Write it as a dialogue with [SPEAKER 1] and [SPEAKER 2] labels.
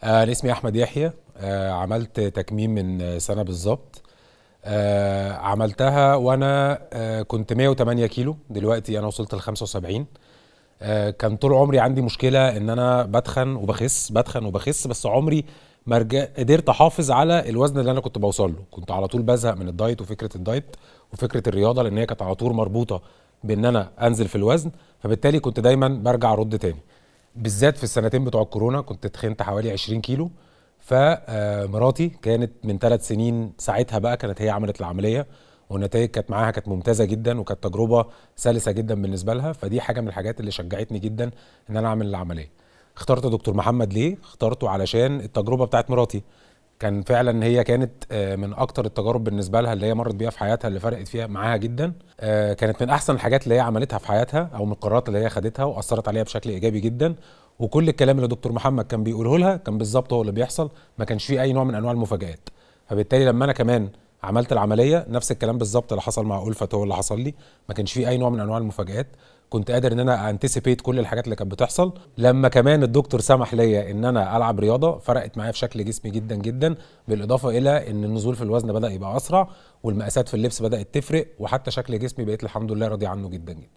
[SPEAKER 1] أنا اسمي أحمد يحيى. عملت تكميم من سنة بالظبط. عملتها وأنا كنت 108 كيلو، دلوقتي أنا وصلت ل 75. كان طول عمري عندي مشكلة إن أنا بتخن وبخس بتخن وبخس، بس عمري ما قدرت أحافظ على الوزن اللي أنا كنت بوصل له. كنت على طول بزهق من الدايت وفكرة الدايت وفكرة الرياضة، لأن هي كانت على طول مربوطة بإن أنا أنزل في الوزن، فبالتالي كنت دايما برجع أرد تاني. بالذات في السنتين بتوع الكورونا كنت تخنت حوالي 20 كيلو. فمراتي كانت من 3 سنين ساعتها بقى كانت هي عملت العملية، والنتائج كانت معاها كانت ممتازة جدا، وكانت تجربة سلسة جدا بالنسبة لها. فدي حاجة من الحاجات اللي شجعتني جدا ان انا اعمل العملية. اخترت دكتور محمد ليه؟ اخترته علشان التجربة بتاعت مراتي، كان فعلا هي كانت من اكتر التجارب بالنسبة لها اللي هي مرت بيها في حياتها، اللي فرقت فيها معاها جدا. كانت من احسن الحاجات اللي هي عملتها في حياتها، او من القرارات اللي هي خدتها واثرت عليها بشكل ايجابي جدا. وكل الكلام اللي دكتور محمد كان بيقوله لها كان بالظبط هو اللي بيحصل، ما كانش فيه اي نوع من انواع المفاجآت. فبالتالي لما انا كمان عملت العملية نفس الكلام بالظبط اللي حصل مع ألفت هو اللي حصل لي، ما كانش فيه اي نوع من انواع المفاجآت. كنت قادر ان انا anticipate كل الحاجات اللي كانت بتحصل. لما كمان الدكتور سمح ليا ان انا العب رياضة فرقت معايا في شكل جسمي جدا جدا، بالاضافة الى ان النزول في الوزن بدا يبقى اسرع، والمقاسات في اللبس بدات تفرق، وحتى شكل جسمي بقيت الحمد لله راضي عنه جدا جدا.